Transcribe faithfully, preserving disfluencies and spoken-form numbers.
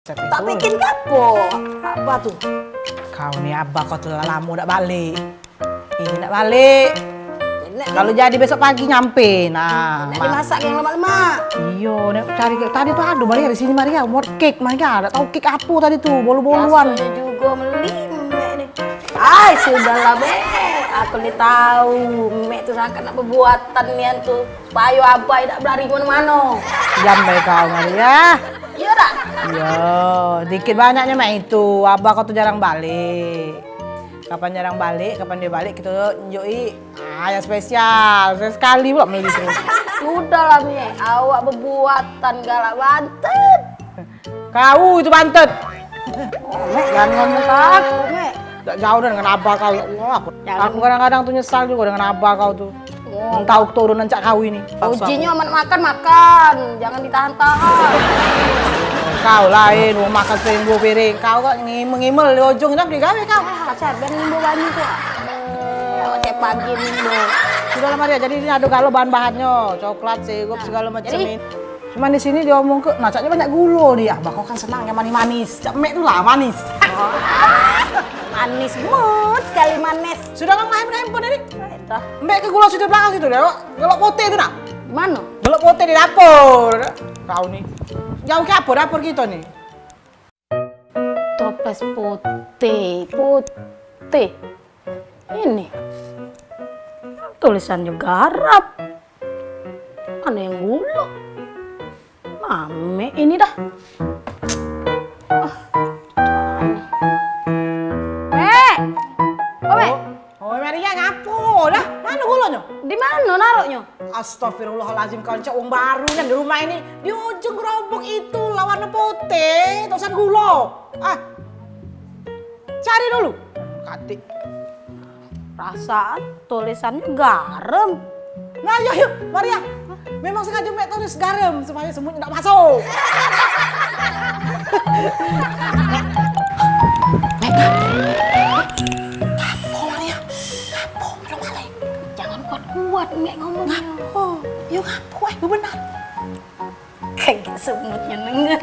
Tak bikin ke apo? Apo tu? Kau ni abah kau tu lah lamo dak balik. Ini nak balik. Nek kalau jadi besok pagi nyampe. Nah, nek dimasak yang lemak-lemak. Iyo, nek cari ke tadi tu ado Maria di sini Maria, buat cake Maria, dak tahu cake apo tadi tu, bolu-boluan. Biasonyo jugo meli mek ni. Ai, sudahlah, Mek. Aku ni tahu, Mek tu sangka nak bebuatan nian tu. Supayo abah dak belari ke mano-mano. Diam bae kau, Maria. Iyo dak? Iyo, dikit banyaknyo mek itu. Abah kau tu jarang balik. Kapan jarang balik, kapan dio balik, kito nunjuki. Ah, yang spesial. Sekali pula meli terus. Sudahlah, Mek. Awak bebuatan galak bantet. Kau itu bantet. Oh, Mek, jangan ngomong ke aku, Mek. Dak jauh dah dengan abah kau, ya Allah. Aku, aku kadang-kadang tu nyesal jugo dengan abah kau tu. Oh. Entah aku turunan cak kau ini. Paksa. Ujinyo amat makan, makan. Jangan ditahan-tahan. Kau lain, mau makan sering dua piring. Kau kok ngimel-ngimel di ujung, dak digawe kau. Ah, Car, ben ngimbo banyu tu. Oh, cek pagi ngimbo. Sudahlah, Maria, jadi ini ado galo bahan-bahannyo, coklat, sirup, segalo macam ini. Cuman di sini diomong ke, nah, caknyo banyak gulo ni. Ah, bakal kan senang yang manis-manis. Cak mek tu lah manis. Manis mut sekali manis. Sudah mang main handphone tadi. Dah. Mbek ke gulo situ belakang situ dah. Gelok putih tu nah. Di mano? Gelok putih di dapur. Kau ni. Jauh ke apa dapur kita ni? Toples putih, putih. Ini. Tulisannya garam. Mana yang gula? Mame ini dah. Ah. Mek. Oh, Mek. Oh, Maria ngapo dah? Mana gulanya? Di mana naroknya? Astagfirullahalazim, kau cak wong baru kan di rumah ini. Di ujung gerobok itu lah warna putih, tulisan gula. Ah. Cari dulu. Katik. Perasaan tulisannya garam. Nah, yuk, yuk, Maria. Memang sengaja Mek tulis garam supaya semutnya tak masuk. Mek, ngapo, Maria? Ngapo? Ada maling? Jangan kuat-kuat, Mek, ngomongnya. Ngapo? Yuk, ngapo? Eh, benar. Kayak semutnya denger.